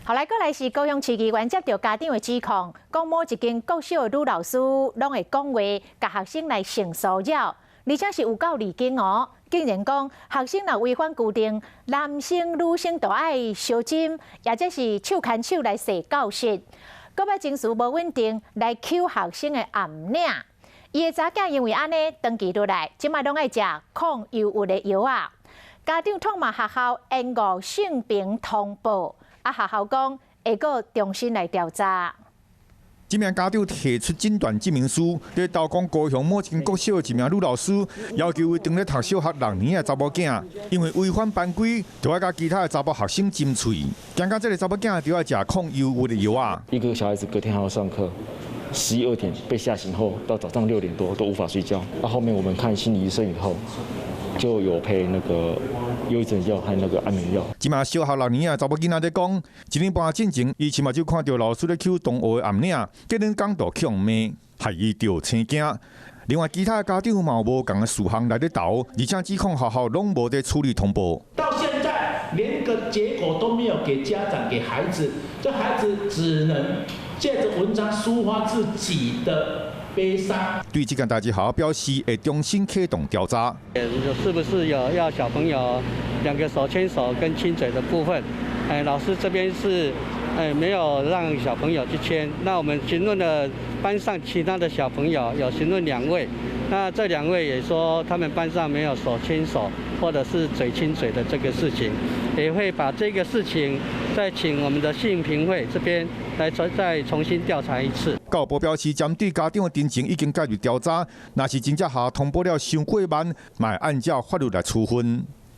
後來過來是高雄市議員接著家長的指控，講某一間國小的女老師攏會講話，共學生來性騷擾，而且是有夠離經哦。竟然講學生若違反規定，男生女生都愛相針，抑者是手牽手來踅教室，閣擺情緒無穩定來搝學生的頷領。伊的查囝因為按呢長期落來，這擺攏愛食抗憂鬱的藥仔。家長痛罵學校延誤性平通報。啊！學校講會閣重新來調查。這名家長提出診斷證明書，佇投講高雄某一間國小的一名女老師，要求伊當咧讀小學六年的查某囝，因為違反班規，就愛佮其他的查某學生親喙，驚甲這个查某囝就愛食抗憂鬱的藥仔。一個小孩子隔天還要上課，11、12點被嚇醒後，到早上6點多都無法睡覺。到後面我們看心理醫生以後，就有配那個憂鬱症藥和那個安眠藥。這馬小學六年的查某囡仔咧講，一年半進前，伊親目睭看著老師咧搝同學的頷領，隔日講道去予罵，害伊著青驚。另外，其他的家長嘛有無仝的事項來咧投，而且指控學校攏無佇處理通報。到現在連個結果都沒有給家長、給孩子，這孩子只能借著文章抒發自己的悲傷。對這件代誌，學校表示會重新啟動調查。是不是有要小朋友兩個手牽手跟親嘴的部分？哎，老師這邊是沒有讓小朋友去牽。那我們詢問了班上其他的小朋友，有詢問兩位，那這兩位也說他們班上沒有手牽手或者是嘴親嘴的這個事情，也會把這個事情再請我們的性平會這邊來再重新調查一次。教育部表示，針對家長的陳情已經介入調查，若是真正學校通報了傷過慢，嘛會按照法律來處分。